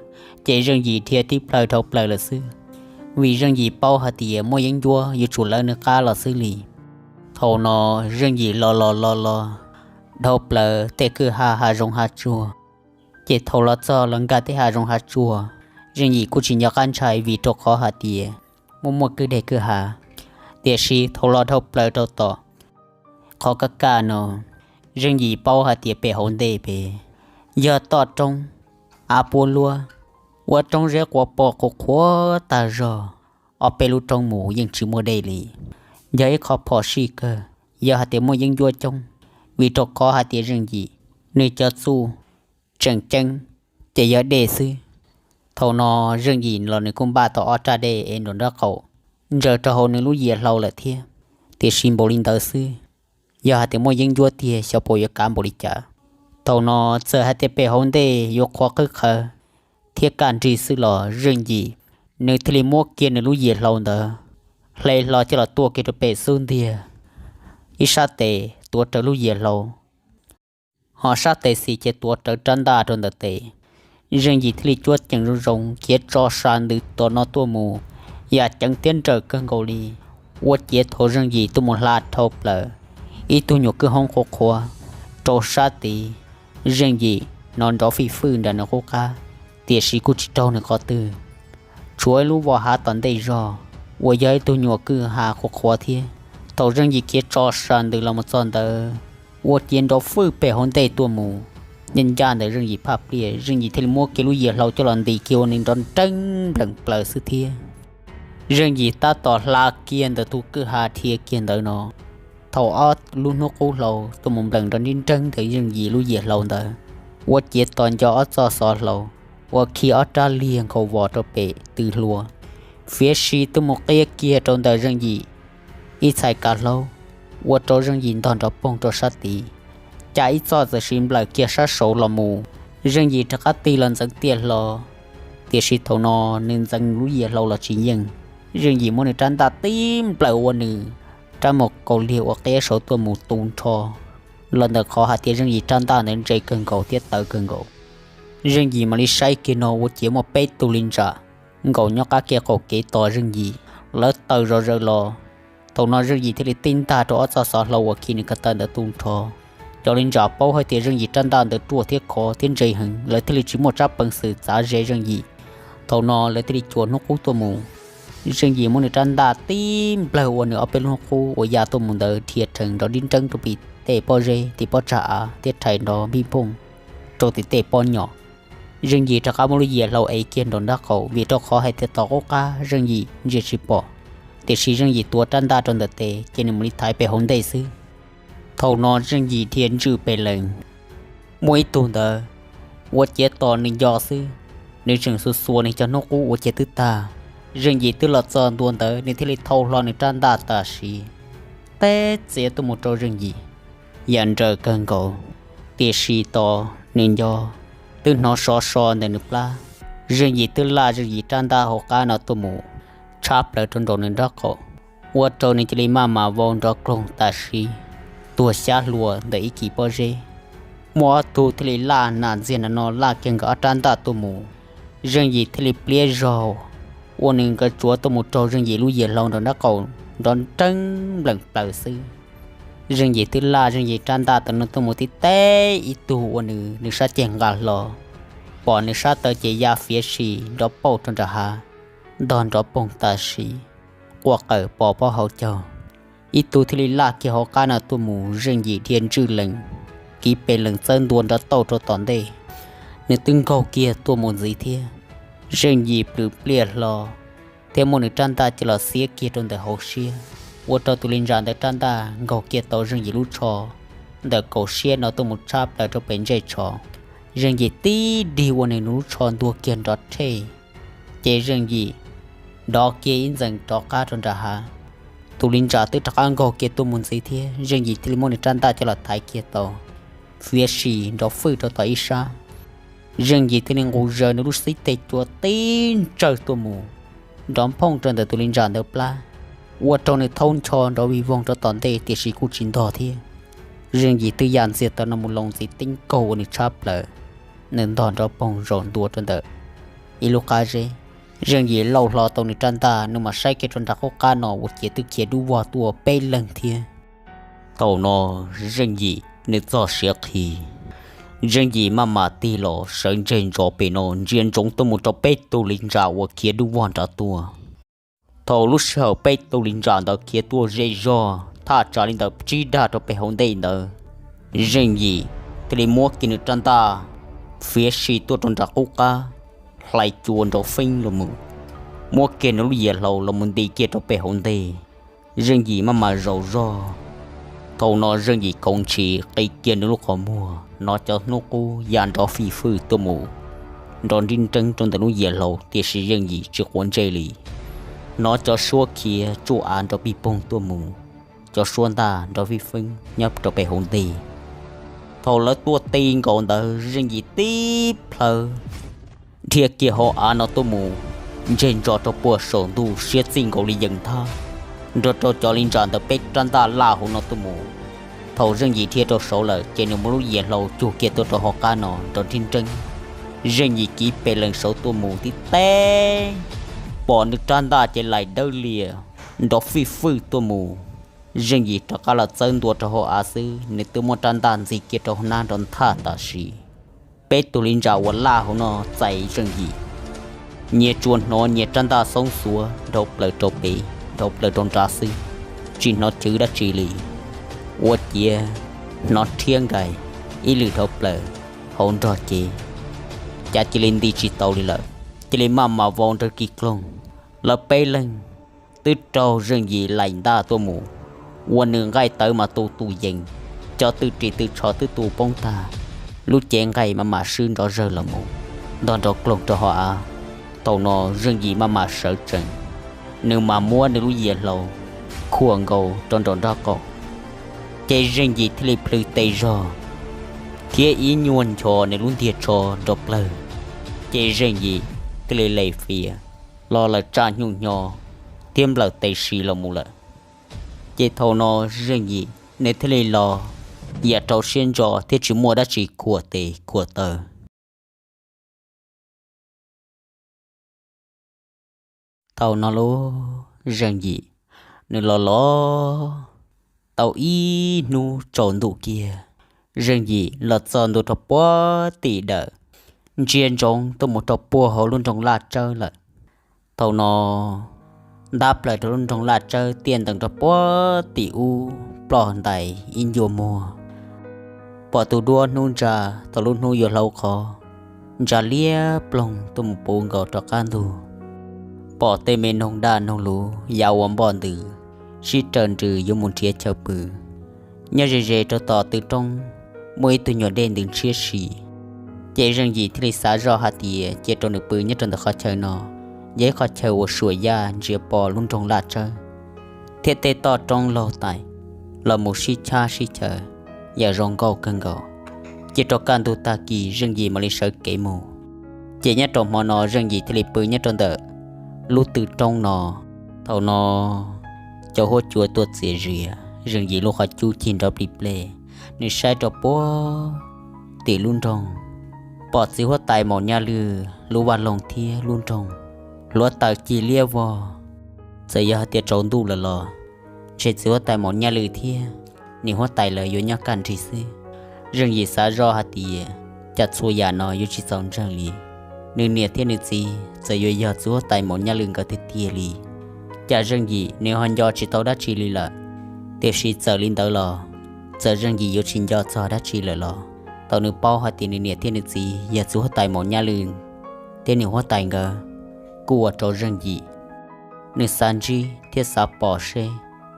ces Zeej Yim dhia tib plhaw dhau plaws lawm xwb, vim Zeej Yim paub hais tias muaj yeeb ncuab yuav tsum lawv nws qab los xwb li. Thaum no Zeej Yim los los los los dhau plaws tej kwj ha hav zoov hav tsuag, ces thaum los txog los nkag tej hav zoov hav tsuag, Zeej Yim kuj tsis nco qab ntshai vim rau qhov hais tias muaj muaj kwj deg kwj ha. Tiam sis thaum los dhau plaws rau tom qhov kaj kaj no, Zeej Yim paub hais tias pem hauv ntej pem yog toj roob, av puab luab, ua roob zeb quav pom qhuav qhuav tag zog, ob peb lub roob mus yeej tsis muaj dej li. Yog ib qho phom sij kawg yog hais tias muaj yeeb ncuab coob, vim rau qhov hais tias Zeej Yim nws cov txuj tseem ceeb ces yog dej xwb. Thaum no Zeej Yim los nws kuj npaj tau ob raj dej es nraum nraub qaum ntsaws rau hauv nws lub yias hlau lawm thiab. Tiam sis npaum li ntawd xwb, yog hais tias muaj yeeb ncuab tiag xyov puas yuav kav npaum li cas. Thaum no txawm hais tias pem hauv ntej yuav qhuav qhwb qhawv thiab kaj nrig xwb los Zeej Yim nws thiaj li muab kiag nws lub yias hlau ntawd hle hlo coj los tuaj kiag rau pem xub ntiag, ib sab tes tuav rawv lub yias hlau, ho sab tes xis ces tuav rawv rab ntaj rau ntawm tes. Zeej Yim thiaj li cuab ceev zoo zoo khiav tso sa ntws tom no tuaj mus, yam ceev thiab nrawm kawg nkaus li. Ua ciav thaum Zeej Yim tuaj mus hla dhau plaws ib tug nyuam kwj hoob qhuav qhuav rau sab tid, Zeej Yim no nrov fij fwj nram nws qub qab, tiam sis kuj tsis raug nws qhov twg. Tshuav ib lub vos hav tom ntej zog uas yog ib tug nyuam kwj ha qhuav qhuav thiab. Thaum Zeej Yim khiav tso sa ntws los mus txog ntawd, ua ciav nrov fwj pem hauv ntej tuaj mus. Ncaj ncaj ntawd Zeej Yim phaj pliaj, Zeej Yim thiaj li muab kiag lub yias hlau coj los ntis kiag ua nws nrov nreeb npleem plaws xwb thiab. Zeej Yim tab tom hla kiag ntawm tus kwj ha dhia kiag ntawd no, thaum ob lub hnub qub hlau tuaj mus npleem nrov nreeb nreeb ntawm Zeej Yim lub yias hlau ntawd, ua ciav tos nco ob txoj xov hlau uas khi ob rab liag nkhaus vos rau pem tw hlua, fiav si tuaj mus qiab kiag rau ntawm Zeej Yim ib txhais kav hlaub, ua rau Zeej Yim ntog nrov poog rau sab tid. Cam ib txoj txawm sis nplawm kiag sab saud los mus, Zeej Yim rov qab tig los ntxeev tiaj hlo, tiam sis thaum no nws ntxeev lub yias hlau los tsis yeej. Zeej Yim muab nws rab ntaj tib nplawm ua nws rab muag kaus liag uas qiab saud tuaj mus tu nrho los ntawm qhov hais tias Zeej Yim rab ntaj ntawd ntse kawg nkaus thiab tawv kawg nkaus. Zeej Yim mam li saib kiag no ua ciav muaj peb tug li ntsam nkaum nyob qab kev qaum kev tos Zeej Yim, lawv taws zom zaws los. Thaum no Zeej Yim thiaj li tib ntaj rau ob txoj xov hlau uas khi nws ko taw ntawd tu nrho. Cov li ntsam paub hais tias Zeej Yim rab ntaj ntawd ruaj thiab khov thiab ntse heev, lawv thiaj li tsis muaj tsab peev xwm txav ze Zeej Yim. Thaum no lawv thiaj li cuam hnub qub tuaj mus. Zeej Yim muab nws rab ntaj tib nplawg ua nws ob peb lub hnub qub uas ya tuaj mus ntawd dhia rhees nrov nrib nreeb rau pem tej pob zeb tim pob tsag av thiab rhais nrov npij nphooj rau tim tej pob nyom. Zeej Yim rov qab muab lub yias hlau ev kiag nraum nraub qaum vim rau qhov hais tias tom qub qab Zeej Yim ntsia tsis pom, tiam sis Zeej Yim tuav rab ntaj rau ntawm tes ces nws mam li thaiv pem hauv ntej xwb. Thaum no Zeej Yim dhia ntswj pem lees, muaj ib tug ntawd ua ciav tos nws nco xwb, nws tseem xuas xuas nws cov hnub qub ua ciav twb tag, Zeej Yim twb los txog ntua ntawd, nws thiaj li thau hlo nws rab ntaj tam sim teb txiav tuaj mus rau Zeej Yim. Yam nrawm kawg nkaus, tiam sis tos nws nco twb hnov sov so ntawm nws plab. Zeej Yim twb laj Zeej Yim rab ntaj hauv qab no tuaj mus tshab plaws rau nraum nws nraub qaum, ua rau nws cia li maj mam vau nrov kloog tam sim tuag xyab hlua ntawm ib kis pob zeb. Muaj ob tug thiaj li laj nas ntxiag na no laj kiag nkawd ob rab ntaj tuaj mus. Zeej Yim thiaj li pliab zog ua nws nkawd tsuav tuaj mus raug Zeej Yim lub yias hlau nraum nraub qaum nrov nreeb npleem plaws xwb. Zeej Yim twb laj Zeej Yim rab ntaj tam no tuaj mus tib teb ib tug ua nws, nws sab ceg nqa hlo, pom nws sab taw ces ya fiav sim nrov pauj rau nram hav, ntog nrov poog tam sim quaj qawm pos pob hauv caug. Ib tug thiaj li laj kiag hauv qab no tuaj mus, Zeej Yim dhia ntswj lees, kiv pes lees txawb ntua nrov tauj rau tom ntej. Nws twb nkaug kiag tuaj mus ntxiv thiab. Zeej Yim plhws pliaj hlo thiab muab nws rab ntaj coj los xiab kiag rau ntawm hauv siab, ua rau tus li ntsa ntawd rab ntaj nkaug kiag tau Zeej Yim lub tsho ntawm kaum siab no tuaj mus tshab plaws rau pem ntsej tsho. Zeej Yim tib dig ua nws lub tsho ntuag kiag nrov rhej, ces Zeej Yim dov kiag ib ntxees rov qab rau nram hav. Tus li ntsa twb rov qab nkaug kiag tuaj mus ntxiv thiab, Zeej Yim thiaj li muab nws rab ntaj coj los thaiv kiag tau, fiav sim nrov fwj rau tom ib sab. Zeej Yim thiaj li nqus zaws nws lub xib teg cua tib ntsawj tuaj mus, nrov nphooj rau ntawm tus li ntsa ntawd plab, ua rau nws thaub ncho nrov vij voog rau tom ntej tiam sis kuj tsis ntog thiab. Zeej Yim twb ya ntxiag tau no mus loo ntxiv tib nkaug ua nws tshab plaws, nws ntog nrov poog zaum ntua rau ntawm ib lub qab zeb. Zeej Yim lauj hlo tau nws rab ntaj, nws mam saib kiag rau nram qub qab no ua ciav twb khiav dub vog tuaj peb leeg thiab. Thaum no Zeej Yim nws txog siav qhi, Zeej Yim maj mam tig los sawv ntseg ntsos pem no ntsia ntsoov tuaj mus rau peb tug li ntsa uas khiav dub vog nrad tuaj. Thaum lub sij hawm peb tug li ntsa ntawd khiav tuaj zej zog thaj tsam li ntawm tsib dag rau pem hauv ntej ntawd, Zeej Yim thiaj li muab kiag nws rab ntaj fiav sim tuaj rau nram qub qab, hlais cua nrov feeb los mus, muab kiag nws lub yias hlau los mus nti kiag rau pem hauv ntej. Zeej Yim maj mam zaum zog, thaum no Zeej Yim khoov ntshis qi kiag nws lub qhov muag hnov cov hnub qub ya nrov fij fwj tuaj mus, nrov nrib nreeb rau ntawm lub yias hlau tiam sis Zeej Yim tsis quav ntsej li. Hnov cov suab khiav tsuj av nrov pij poog tuaj mus, cov suab ntaj nrov fij feeb nyob rau pem hauv ntej. Thaum lawv tuaj ti nkaus ntawd Zeej Yim tib plhaw dhia kiag hauv av no tuaj mus, ntseg ntso rau puag saum ntuj siab txij nkaus li yees nthab, nrog rau cov li ntsa ntawd peb rab ntaj laj hauv no tuaj mus. Thaum Zeej Yim dhia rau saud lawm ces nws muab lub yias hlau cug kiag tuaj rau hauv qab no nrov nrib nreeb. Zeej Yim kiv pes lees saud tuaj mus tib teb, pom nws rab ntaj ces laim dawb lias nrov fij fwj tuaj mus. Zeej Yim rov qab los txawb ntua rau hauv av xwb, nws twb muab rab ntaj ntxiv kiag rau hauv hnab nrov nthaj tam sim. Peb tug li ntsa uas laj hauv no txais Zeej Yim, nyias tsuas hnov nyias rab ntaj xoob xuav dhau plaws rau pem dhau plaws rau nrad xwb, tsis hnov chwv dab tsi li. Ua ciav hnov rhiab nkais ib lwm dhau plaws hauv nrog cev, cas cia li nti tsis tau li lawm, cia li maj mam vau nrawg kis kloog. Lawv peb leeg twb raug Zeej Yim laim ntaj tuaj mus, ua nws nqaij tawv mas tu tu yees, cov twm ris twm tsho twb tu poob tag, lub cev nqaij maj mam swb nrov zawg los mus, ntog nrov kloog rau hauv av. Thaum no Zeej Yim maj mam sawv tsees, nws mam muab nws lub yias hlau khuam nkaus rau nraum nraub qaum, ces Zeej Yim thiaj li plhws tes zog thiab ib nyuag nchos nws lub ntiag tsho nrov plawg, ces Zeej Yim thiaj li lem fias los lawm tsaj nyuj hnyo thiab nplawm tes si los mus lawm. Ces thaum no Zeej Yim nws thiaj li los yam rau siab ntso thiab tsis muaj dab tsi khuam tes khuam taw. Thaum no lub Zeej Yim nws los los tau ib hnub tsaus ntuj kiag, Zeej Yim los txog ntua rau puag tim dawm, ntsia ntsoov tuaj mus rau puag hauv lub nroog Laj Tsawb lawm. Thaum no ntab plaws rau lub nroog Laj Tsawb tiaj ntees rau puag tim ub ploj ntais ib ncua muag, pom tus duab hnub ntsa thaum lub hnub yuav hlau qhov, ntsa liab ploog tuaj mus puv nkaus rov qab ntug. Pom tej me noog daj noog luv ya ua npoj ntws sib raws nrws yuav mus nrhiav chaw pw. Nyob ze ze rau tom tw roob muaj ib tug nyuam dej ntws ntshiab si, ces Zeej Yim thiaj li xav zoj hais tias cia rau nws pw nyob rau ntawm qhov chaw no, yog ib qhov chaw uas suam yaj ntsia pom lub nroog Laj Tsawb thiab tej toj roob laug tais los mus sib chab sib chaws yam zoo nkauj kawg nkaus. Ces rau kaj ntug tag kis Zeej Yim mam li sawv kev mus. Ces nyob rau hmo no Zeej Yim thiaj li pw nyob rau ntawm lub tw roob no. Thaum no cov huab cua tuaj txias zias Zeej Yim lub qhov cub cig nrov plig pleg, nws saib rau puag tim lub nroog, pom txiv huab tais Maum Nyaj Lwj lub vaj loog thiab lub nroog hluav taws cig liab vog. Txawm yog hais tias tsaus ntuj lawm los ntshe txiv huab tais Maum Nyaj Lwj thiab niam huab tais lawv yuav nyob kaj nrig xwb. Zeej Yim xav zoj hais tias cas txhua yam no yuav tsis txaus ntseeg li, nws niam thiab nws txiv txawm yuav yog txiv huab tais Maum Nyaj Lwj nkawd tiag tiag li. Cas Zeej Yim nws ho nco tsis tau dab tsi li lawm, tiam sis txawm li ntawd los txawm Zeej Yim yuav tsis nco txog dab tsi lawm los thaum nws paub hais tias nws niam thiab nws txiv yog txiv huab tais Maum Nyaj Lwj thiab niam huab tais nkawd, kuj ua rau Zeej Yim nws xav ntsib thiab xav pom seb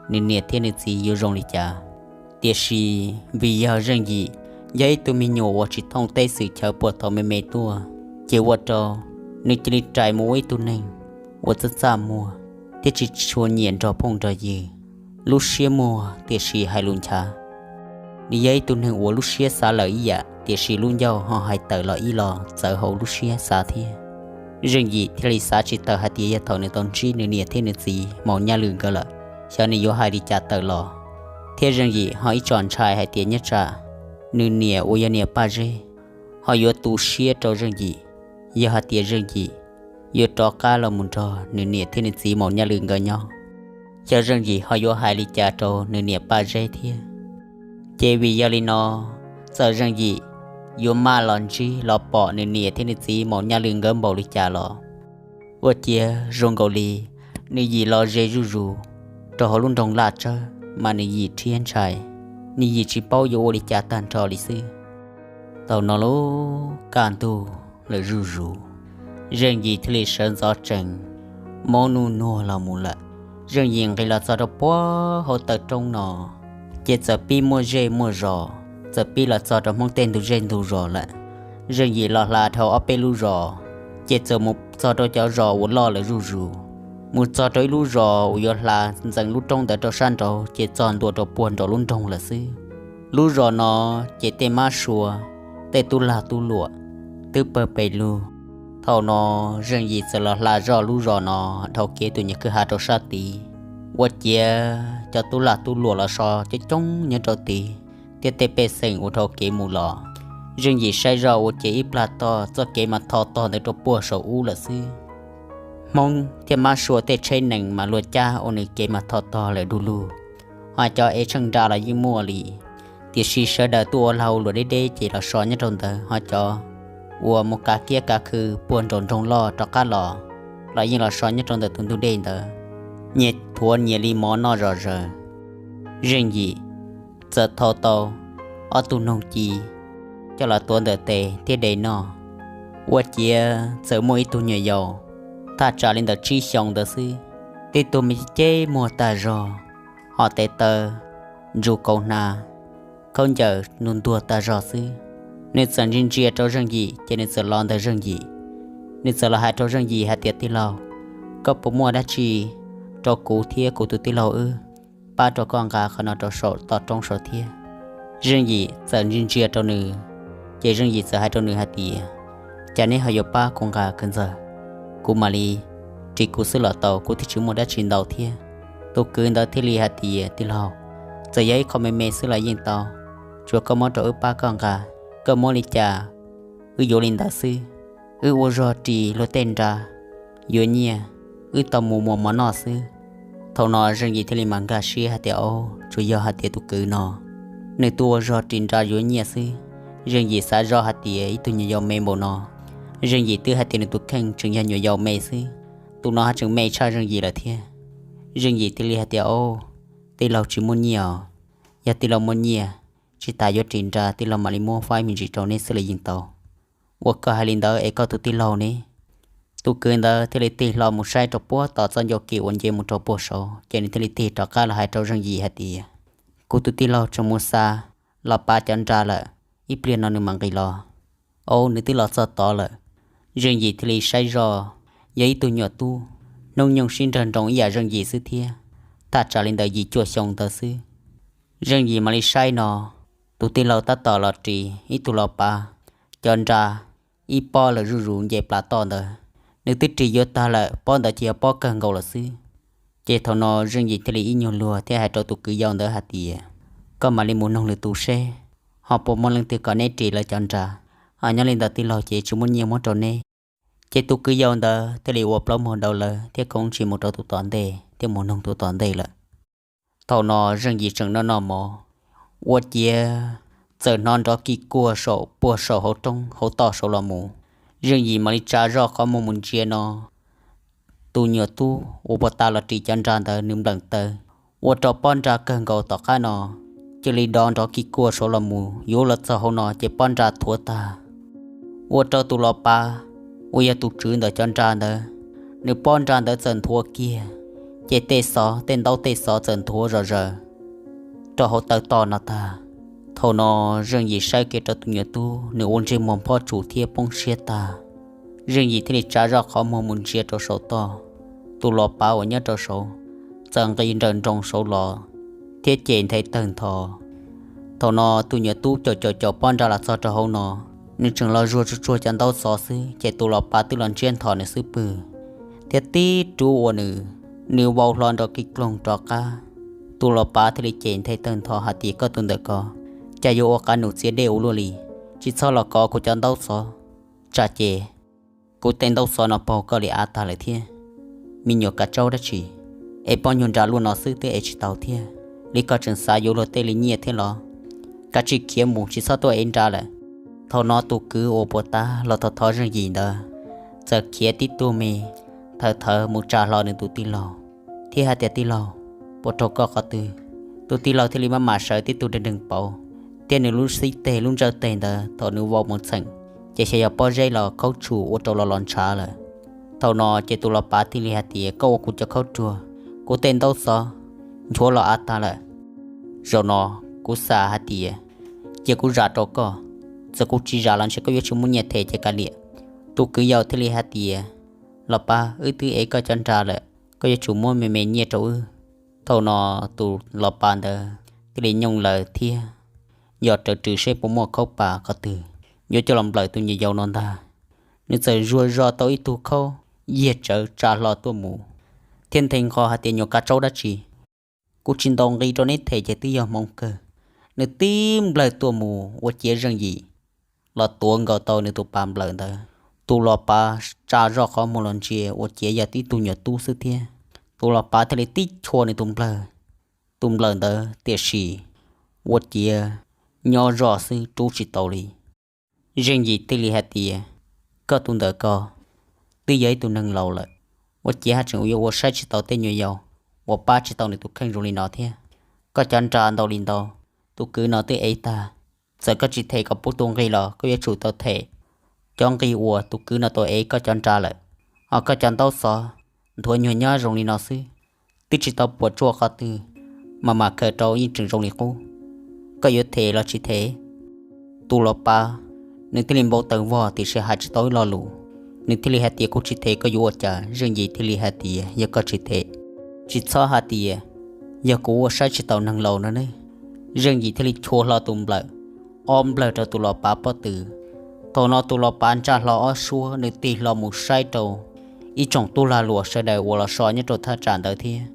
nws niam thiab nws txiv yuav zoo li cas. Tiam sis vim yog Zeej Yim yog ib tug me nyuam uas tsis thooj teb xwm chaw puag thaum me me tuaj, ces ua rau nws cia li rais mus ua ib tug neeg uas txaj txaj muag thiab tsis tshua nyiam nrog phooj nrog ywg, lub siab muag tiam sis hais lus nchav. Nws yog ib tug neeg uas lub siab xav lawm ib yam tiam sis lub ncauj ho hais tawm los ib los txawv hauv lub siab xav thiab. Zeej Yim thiaj li xav tsis tawm hais tias yog thaum nws tau ntsib nws niam thiab nws txiv Maum Nyaj Lwj nkawd lawm, xyov nws yuav hais li cas tawm los. Thiab Zeej Yim ho ib tsom ntshai hais tias nyob tsam nws niam uas yog niam Paj Zeb ho yuav tu siab rau Zeej Yim, yog hais tias Zeej Yim yuav rov qab los mus nrog nws niam thiab nws txiv Maum Nyaj Lwj nkawd nyob, xyov Zeej Yim ho yuav hais li cas rau nws niam Paj Zeb thiab. Ces vim yog li no, txawm Zeej Yim yuav maj los ntsib los pom nws niam thiab nws txiv Maum Nyaj Lwj nkawd npaum li cas los, ua ciav zoo nkaus li nws yim los ze zuj zus rau hauv lub nroog Laj Tsawb mas nws yim rhiab ntshai, nws yim tsis paub yuav ua li cas tag nrho li xwb. Thaum no lub kaj ntug lawm zuj zus, Zeej Yim thiaj li sawv ntxov tsees, mob nuj nuag los mus lawm. Zeej Yim nqis los txog rau puag hauv taw roob no, ces txawm pib muaj zej muaj zos, txawm pib los txog rau Hmoob tej ntug zej ntug zos lawm. Zeej Yim los hla dhau ob peb lub zos, ces txawm mus txog rau cov zos uas loj lawm zuj zus. Mus txog rau ib lub zos uas yuav hla ntxeev lub roob ntawd rau sab nraud ces txog ntua rau puag nraum lub nroog lawm xwb. Lub zos no ces tej mab sua, tej tub lag tub luam twb pawg pes lug. Thaum no Zeej Yim txawm los hla zoj lub zos no dhau kev tus nyuag kwj ha rau sab tid, ua ciav cov tub lag tub luam los so coob coob nyob rau tid, thiab tej pej xeem uas dhau kev mus los. Zeej Yim saib zoj ua ciav ib plag tog txoj kev mas tho tog ntawd rau puag saum ub lawm xwb. Hmoob thiab mab sua tej tsheb nees mas luag cab ua nws kev mas tho tog lawm du lug. Ho cov ev tsheej nra los yeej muaj li, tiam sis sawv daws tuaj ua lag luam deb deb ces los so nyob rau ntawd, ho cov uas mus kav kiab kav khw puag nraum nroog loj rov qab los, los yeej los so nyob rau ntawm tus ntug dej ntawd, nyias thuav nyias li mov noj zom zaws. Zeej Yim txawm thau tau ob tug noog ci coj los tuav ntawm tes thiab de noj. Ua ciav txawm muaj ib tug nyuam yaus thaj tsam li ntawm tsib xyoos ntawd xwb, tib tug me ceb muag tag zog, ho tes taw ntsus kauv hnav, khaub ncaws ntuag ntuag tag zog xwb. Nws txawm ntsia ntsia rau Zeej Yim ces nws txawm los ntawm Zeej Yim. Nws txawm los hais rau Zeej Yim hais tias, Tij laug, koj puas muaj dab tsi rau kuv thiab kuv tus tij laug wb pab rau koj nqa qhov no rau saum toj roob saud thiab? Zeej Yim txawm ntsia ntsia rau nws, ces Zeej Yim txawm hais rau nws hais tias, Cas neb ho yuav pab kuv nqa kawg ntxawg? Kuv mam li ris kuv xwb los tau, kuv twb tsis muaj dab tsi ntau thiab. Tus kwv ntawd thiaj li hais tias, Tij laug, txawm yog ib qho me me xwb los yeej tau, tsuas koj muab rau wb pab koj nqa. Koj muab li cas wb yuav li ntawd xwb. Wb ua zog ris luag tej nra yuav nyiaj, wb tau mus muas mov noj xwb. Thaum no Zeej Yim thiaj li mam nkag siab hais tias, Au, tsuas yog hais tias tus kwv no nws tuaj ua zog ris nra yuav nyiaj xwb. Zeej Yim xav zoj hais tias ib tug nyuam yaus me npaum no, Zeej Yim twb hais tias nws tus kheej tseem yog nyuam yaus me xwb, tus no ho tseem me tshaj Zeej Yim lawm thiab. Zeej Yim thiaj li hais tias, Au, tij laug tsis muaj nyiaj os. Yog tij laug muaj nyiaj, tsis tas yuav ris nra tij laug mam li muab faib me ntsis rau neb xwb los yeej tau. Ua koj hais li ntawd es koj tus tij laug ne? Tus kwv ntawd thiaj li tig hlo mus saib rau puag tom txoj ncauj kev uas nce mus rau puag saud, ces nws thiaj li tig rov qab los hais rau Zeej Yim hais tias, Kuv tus tij laug tseem mus xa los pav cov nra lawm, ib pliag no nws mam nqis los. Au, nws twb los txog tod lawm. Zeej Yim thiaj li saib zoj, yog ib tug nyuam tub hnub nyoog sib nrawg nroos ib yam Zeej Yim xwb thiab, thaj tsam li ntawm yim cuaj xyoo ntawd xwb. Zeej Yim mam li saib no, tus tij laug tab tom los ris ib tug los pav cov nra ib pob lawm zuj zus nce plas toj ntawd. Nws twb ris yuav tag lawm, pob ntawd ces yog pob kawg nkaus lawm xwb. Ces thaum no Zeej Yim thiaj li ib nyuag luag thiab hais rau tus kwv yau ntawd hais tias, koj mam li mus noog lwm tus seb ho puas muaj leej twg kom neb ris lawv cov nra. Ho nyob li ntawd tij laug ces tsis muaj nyiaj muab rau neb. Ces tus kwv yau ntawd thiaj li ua plaub muag daus lawv thiab khoob tsis mus rau tus tom ntej thiab mus noog tus tom ntej lawm. Thaum no Zeej Yim tseem noj noj mov, ua ciav txawm hnov nrov kig kuag saum puag saum hauv roob hauv toj saud los mus. Zeej Yim mam li tsa zoj qhov muag mus ntsia no, tus nyuam tub uas puag ta los ris cov nra ntawd nws npleem taw, ua rau pob nra kawg nkaus tom qab no cia li do nrov kig kuag saud los mus yuav los txog hauv no ces pob nra thuav tag. Ua rau tus los pav uas yog tus tswv ntawm cov nra ntawd, nws pob nra ntawd txawm nthuav kiag, ces tej xov, tej ntaub tej xov txawm nthuav zom zaws rau hauv taw toj no tag. Thaum no Zeej Yim saib kiag rau tus nyuam tub, nws ua ntsej muag phob tsuas thiab poob siab tag. Zeej Yim thiaj li tsa zoj qhov muag mus ntsia rau saum toj, tus los pav uas nyob rau saud txawm nqis nrawm nroos saud los thiab cem nthe tawg ntho. Thaum no tus nyuam tub caum caum caum pob nra los txog rau hauv no, nws tseem los zuag tsuag tsuag cov ntaub xov xwb ces tus los pav twb los ntsiab ntho nws xub pwg thiab tib rub ua nws, nws vau hlo nrov kig kloog rov qab. Tus los pav thiaj li cem nthe tawg ntho hais tias, koj tus ntawm ko, cas yuav ua qab num txiav dej ua luaj li, tsis txhob los kov kuv cov ntaub xov, tsam ces kuv tej ntaub xov no paug koj li av tag lawm thiab. Me nyuam kav tsaub dab tsi es pob nyuag nra luaj no xwb twb ev tsis tau thiab li, koj tseem xav yuav luag tej li nyiaj thiab los? Kav tsij khiav mus, tsis txhob tuaj ev nra lawm. Thaum no tus kwv uas puag ta los thov thov Zeej Yim ntawd txawm khiav tib tug me thawv thawv mus tsa hlo nws tus tij laug thiab hais tias, tij laug, puas raug koj qhov twg? Tus tij laug thiaj li maj mam sawv tib tug deeg deeg pauv thiab nws lub xib teg lub ntsawj teg ntawd thaum nws vau mus txheem ces xyov yog pob zeb los khaub tshum ua rau los los ntshav lawm. Thaum no ces tus los pav thiaj li hais tias, koj ua kuv cov khaub ruag, kuv tej ntaub xov nchuav los av tag lawm. Zaum no kuv xav hais tias cia kuv zam rau koj, txawm kuv tsis zam los ntshe koj yuav tsis muaj nyiaj them ces kav liam. Tus kwv yau thiaj li hais tias, los pav, wb twb ev koj cov nra lawm, koj yuav tsum muab me me nyiaj rau wb. Thaum no tus los pav ntawd thiaj li nyooj lawv thiab yos rawv rws seb puas muaj khaub pas qhov twg yuav coj los nplawm tus nyuam yaus no ntag. Nws txawm zuag zog tau ib tug khaub yiag tsawv tsa hlo tuaj mus thiab nthe nqho hais tias, nyuam kav tsaub dab tsi, kuv tsis ntaus nqi rau neb them ces twb yog hmoov kawg. Nws tib nplawg tuaj mus ua ciav Zeej Yim los tuav nkaus tau nws tus pas nplawm ntawd. Tus los pav tsa zoj qhov muag los ntsia ua ciav yog tib tug nyuam tub xwb thiab. Tus los pav thiaj li tib chua nws tus nplawg, tus nplawm ntawd tiam sis ua ciav nyob zoj xwb rub tsis tau li. Zeej Yim thiaj li hais tias, koj tus ntawm ko twb yog ib tug neeg laus lawm, ua ciav haj tseem yuav ua saib tsis tau tej nyuam yaus uas pab tsis tau nws tus kheej zoo li no thiab. Koj cov nra ntau li ntau, tus kwv no twb ev tag, txawm koj tsis them kom pub tus nqi los koj yuav tsum tau them cov nqi uas tus kwv no tau ev koj cov nra lawm. Ho koj cov ntaub xov nthuav nyuag nyab zoo li no xwb, twb tsis tau puas tsuaj qhov twg, mas mam khaws rau yeej tseem zoo li qub. Koj yuav them los tsis them? Tus los pav nws thiaj li npau taws vog tiam sis hais tsis tau ib lo lus. Nws thiaj li hais tias, kuv tsis them koj yuav ua cas? Zeej Yim thiaj li hais tias, yog koj tsis them, tsis txhob hais tias yog kuv ua saib tsis taus neeg laus no ne. Zeej Yim thiaj li chua hlo tus nplawm, ob nplawg rau tus los pav pob tw. Thaum no tus los pav ntsa hlo ob suab, nws tig hlo mus saib rau ib tsoom tub lag luam sawv daws uas los so nyob rau thaj tsam ntawd thiab,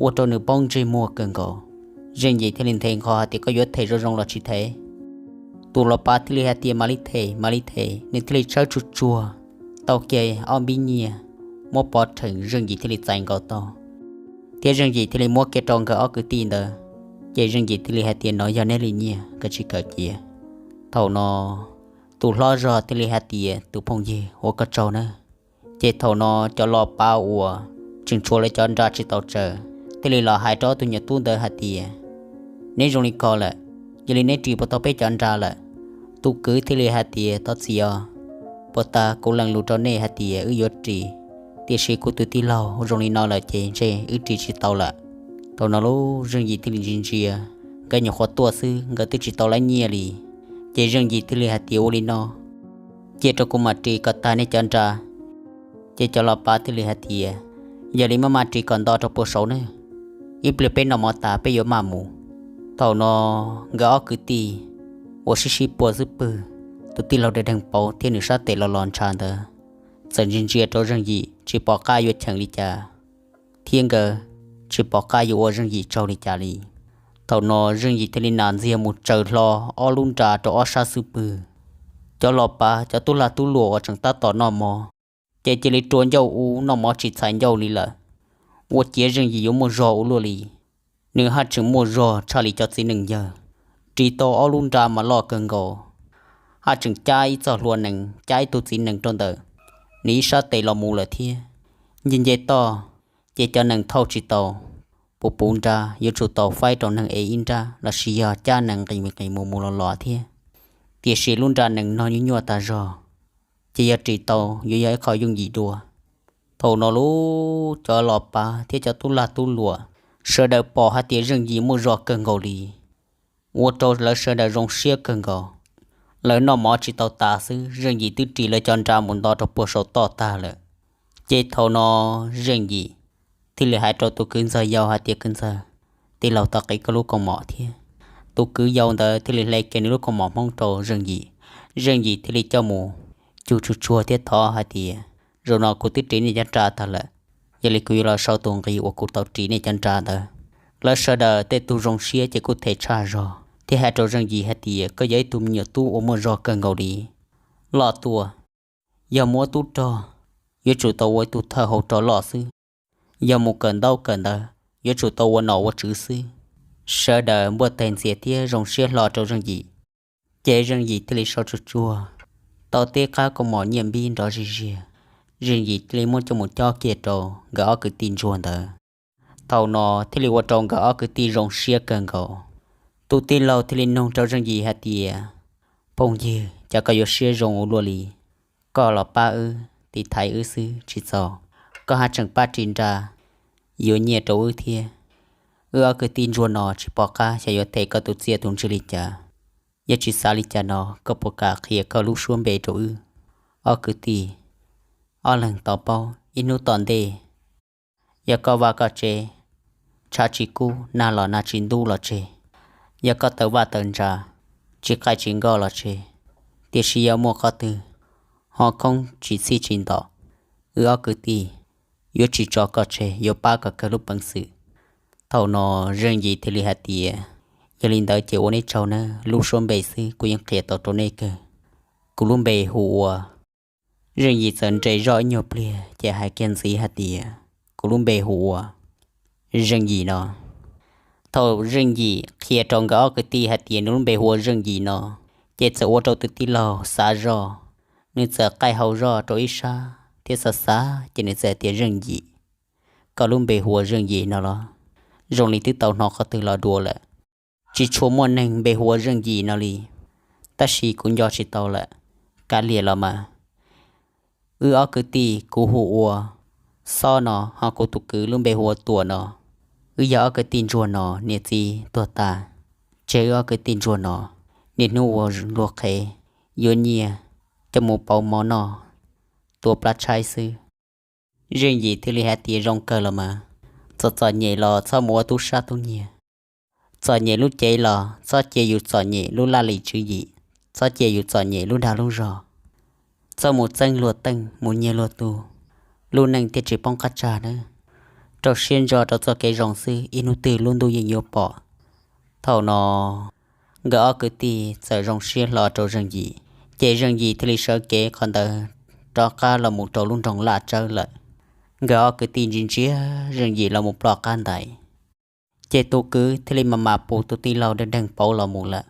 ua rau nws poob ntsej muag kawg nkaus. Zeej Yim thiaj li nthe nqho hais tias, koj yuav them zoo zoo los tsis them? Tus los pav thiaj li hais tias, mam li them, mam li them. Nws thiaj li tshawb tsuag tsuag tau kiag ob npib nyiaj muab pov rheem, Zeej Yim thiaj li txais nkaus tau, thiab Zeej Yim thiaj li muab kiag rau nkawd ob kwv tij ntawd. Ces Zeej Yim thiaj li hais tias, no yog neb li nyiaj, kav tsij kawm cia. Thaum no tus hlob zog thiaj li hais tias, tus phooj ywg, ua koj tsaug na. Ces thaum no cov los pav uas tseem tshuav lawv cov nra tsis tau tsawg thiaj li los hais rau ob tug nyuam tub ntawd hais tias, neb zoo li ko lawm, yog li neb ris puas tau peb cov nra lawm? Tus kwv thiaj li hais tias, thov txim os, puag ta kuv lees lus rau nej hais tias wb yuav ris, tiam sis kuv tus tij laug zoo li no lawm ces ntshe wb ris tsis tau lawm. Thaum no lub Zeej Yim thiaj li ntsia ntsia, nkawd nyuam qhuav tuaj xwb nkawd twb tsis tau laib nyiaj li. Ces Zeej Yim thiaj li hais tias, ua li no, cia rau kuv mam ris kom tag nej cov nra, Ces cov los pav thiaj li hais tias, yog li maj mam ris kom nto rau puag saud nawb, ib pliag peb noj mov tas peb yuav maj mus. Thaum no nkawd ob kwv tij uas sib sib puag xwb pwg, tus tij laug dheev dheev pauv thiab nws sab tes los los ntshav ntawd txawm ntsia ntsia rau Zeej Yim tsis pom qab yuav cheem li cas, thiab nkawd tsis pom qab yuav ua Zeej Yim tsaug li cas li. Thaum no Zeej Yim thiaj li nas ntxiag mus tsaws hlo ob lub nra rau ob sab xwb pwg. Cov los pav cov tub lag tub luam uas tseem tab tom noj mov ces cia li rua ncauj ub noj mov tsis txhais ncauj li lawm. Ua ciav Zeej Yim yuav muaj zog ua luaj li. Nws haj tseem muaj zog tshaj li cov txiv neej yawg, ris tau ob lub nra mas loj kawg nkaus, haj tseem cab ib txoj hlua nees cab ib tug txiv nees rau ntawm nws ib sab tes los mus lawm thiab. Nce nce toj ces cov nees thauj tsis tau, puv puv nra yuav tsum tau faib rau neeg ev ib nrab lossis yog cab nees nqis nqis mus mus los los thiab. Tiam sis lub nra nees no nyuaj nyuaj tas zog, ces yog ris tau yuav yog ib qho yooj yim dua. Thaum no lub cov los pav thiab cov tub lag tub luam sawv daws pom hais tias Zeej Yim muaj zog kawg nkaus li, ua rau lawv sawv daws zoo siab kawg nkaus. Lawv noj mov tsis tau tas xwb Zeej Yim twb ris lawv cov nra mus nto rau puag saum toj tag lawm. Ces thaum no Zeej Yim thiaj li hais rau tus kwv ntxawg yau hais tias, kwv ntxawg, tij laug tau qiv koj lub kaus mom thiab. Tus kwv yau ntawd thiaj li hle kiag nws lub kaus mom hmoob rau Zeej Yim. Zeej Yim thiaj li coj mus cug tsuag tsuag thiab thov hais tias, zaum no kuv twb ris nej cov nra tag lawm, yog li kuv yuav los sau tus nqi uas kuv tau ris nej cov nra ntawd. Lawv sawv daws tej tug zoo siab ces kuj them tshaj zog thiab hais rau Zeej Yim hais tias, koj yog ib tug me nyuam tub uas muaj zog kawg nkaus li. Loj tuaj, yog mus ua tub rog, yuav tsum tau ua ib tug thawj hauv rog loj xwb. Yog mus kawm ntaub kawm ntawv, yuav tsum tau ua nom ua tswv xwb. Sawv daws npuaj teg ntxias thiab zoo siab hlo rau Zeej Yim. Ces Zeej Yim thiaj li sau tsuag tsuag tau tib qab kaus mom nyiaj npib nrov zig ziag. Zeej Yim thiaj li muab coj mus cob kiag rau nkawd ob kwv tij ntsuag ntawd. Thaum no thiaj li ua rau nkawd ob kwv tij zoo siab kawg nkaus. Tus tij laug thiaj li nug rau Zeej Yim hais tias, phooj ywg, cas koj yuav siab zoo ua luaj li? Koj los pab wb tiv thaiv wb xwb tsis txaus, koj haj tseem pab ris nra yuav nyiaj rau wb thiab. Wb ob kwv tij ntsuag no tsis pom qab xyov yuav them koj tus txiaj tus ntsig li cas. Yog tsis xav li cas no koj puas kam qhia koj lub suab npe rau wb ob kwv tij ob leeg tau paub? Ib hnub tom ntej yog koj vaj koj tsev tshav tsis kub nag los nag tsis ntub los tseg, yog koj tawm vaj tawm ntsa tsis qaij tsis nkoj los tseg, tiam sis yog muaj qhov twg ho khoob tsis txhij tsis ntom, wb ob kwv tij yuav tsis tso koj tseg, yuav pab kom kawg lub peev xwm. Thaum no Zeej Yim thiaj li hais tias, yog li ntawd ces ua nej tsaug nawb, lub suab npe xwb kuv yeej qhia tau rau nej kawg. Kuv lub npe hu ua Zeej Yim. Txawm nres zoj ib nyuag pliag ces hais kiag ntxiv hais tias, kuv lub npe hu ua Zeej Yim no. Thaum Zeej Yim qhia rau nkawd ob kwv tij hais tias nws lub npe hu ua Zeej Yim no, ces txawm ua rau tus tij laug xav zoj, nws txawm qaij hau zoj rau ib sab thiab xav xav ces nws txawm hais tias, Zeej Yim, koj lub npe hu ua Zeej Yim no los? Zoo li twb tau hnov qhov twg los dua lawm. Tsis tshua muaj neeg npe hu ua Zeej Yim no li, tab sis kuv nco tsis tau lawm. Kav liam los mas, wb ob kwv tij kuv hu ua Xob no, ho kuv tus kwv lub npe hu ua Tuam no. Wb yog ob kwv tij ntsuag no niam txiv tuag tas, tseg wb ob kwv tij ntsuag no niaj hnub ua luag qhev, yuav nyiaj coj mus pauv mov noj, tua plab tshaib xwb. Zeej Yim thiaj li hais tias, zoo kawg los mas, txom txom nyem los txhob mus ua tub sab tub nyiag. Txom nyem lub cev los txhob cia yus txom nyem lub laj lim tswv yim, txhob cia yus txom nyem lub dag lub zog. Txhob mus txeeb luag teej mus nyiag luag tug, lub neej thiaj tsis poob qab tsag nawb. Rau siab ntso rau txoj kev zoo xwb, ib hnub twg lub ntuj yeej yuav pom. Thaum no nkawd ob kwv tij txawm zoo siab hlo rau Zeej Yim, ces Zeej Yim thiaj li sawv kev qhov ntawd rov qab los mus rau lub nroog Laj Tsawb lawm. Nkawd ob kwv tij ntsia ntsia Zeej Yim los mus ploj qab ntais, ces tus kwv thiaj li mam mam pus tus tij laug dheev dheev pauv los mus lawm.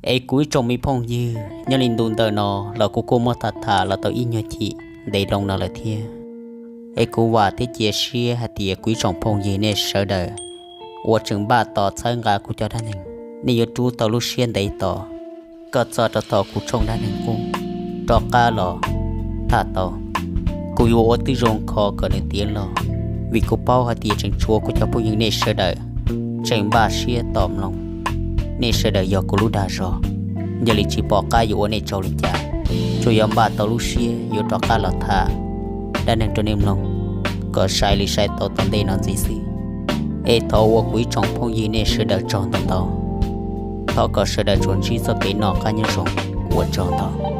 Es kuv ib tsoom me phooj ywg, nyob li ntu ntawm no los kuv kuj muab tham tham los tau ib nyuag chim ntev loo no lawm thiab. Es kuv vam thiab cia siab hais tias kuv ib tsoom phooj ywg nej sawv daws uas tseem npaj tos txhawb nqa kuv cov dab neeg, nej yuav rub tau lub siab ntev tos kom txog rau thaum kuv tshooj dab neeg qub rov qab los tham tau. Kuv yuav ua tib zoo kho kom nws tiav los, vim kuv paub hais tias tseem tshuav kuv cov phooj ywg nej sawv daws tseem npaj siab tos mloog. Nej sawv daws yog kuv lub dag zog, yog li tsis pom qab yuav ua nej tsaug li cas, tsuas yog npaj tau lub siab yuav rov qab los tham dab neeg rau nej mloog kom saib li saib tau tom ntej no ntxiv xwb. Es thov ua kuv ib tsoom phooj ywg nej sawv daws tsaug ntau ntau. Thov kom sawv daws tsuas ntsib txoj kev noj qab nyob zoo, ua tsaug ntau.